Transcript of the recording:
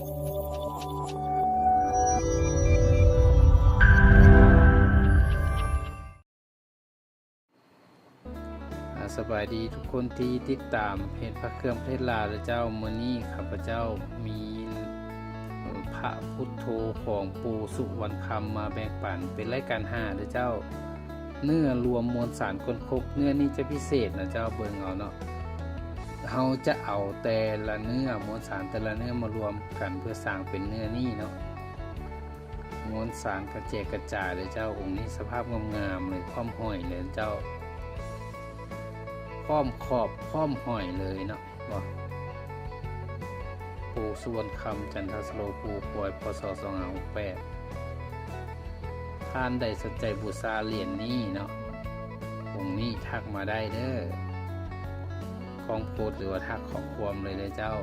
ອ່າ ສະບາຍດີທຸກຄົນທີ່ຕິດຕາມເພຈພະເຄື່ອງປະເທດລາວເດີເຈົ້າ. ມື້ນີ້ຂ້າພະເຈົ້າມີພະພຸດໂທຂອງປູ່ສຸວັນຄຳມາແບ່ງປັນ ເປັນລາຍການຫ້າເດີເຈົ້າ. ເນື້ອລວມມວນສານຄົ້ນພົບ ເນື້ອນີ້ຈະພິເສດນະເຈົ້າ ເບິ່ງເອົາເນາະ. ເຮົາຈະເອົາແຕ່ລະເນື້ອ ມວນສານແຕ່ລະເນື້ອມາລວມກັນເພື່ອສ້າງເປັນເນື້ອນີ້ເນາະ. ມວນສານກະແຈກກະຈາຍເລີຍເຈົ້າ. ອົງນີ້ສະພາບງາມໆເລີຍ ພ້ອມຫ້ອຍເລີຍເຈົ້າ ພ້ອມຂອບ ພ້ອມຫ້ອຍເລີຍເນາະ. ບໍ່ ປູ່ສຸວັນຄຳ ຈັນທະສະໂລ ພູຄວາຍ ພ.ສ. ສອງຫ້າຫົກແປດ. ທ່ານໃດສົນໃຈບູຊາຫຼຽນນີ້ເນາະ ອົງນີ້ທັກມາໄດ້ເດີ ຄອງໂພສ ຫຼືວ່າທັກຂໍ້ຄວາມເລີຍເດີເຈົ້າ.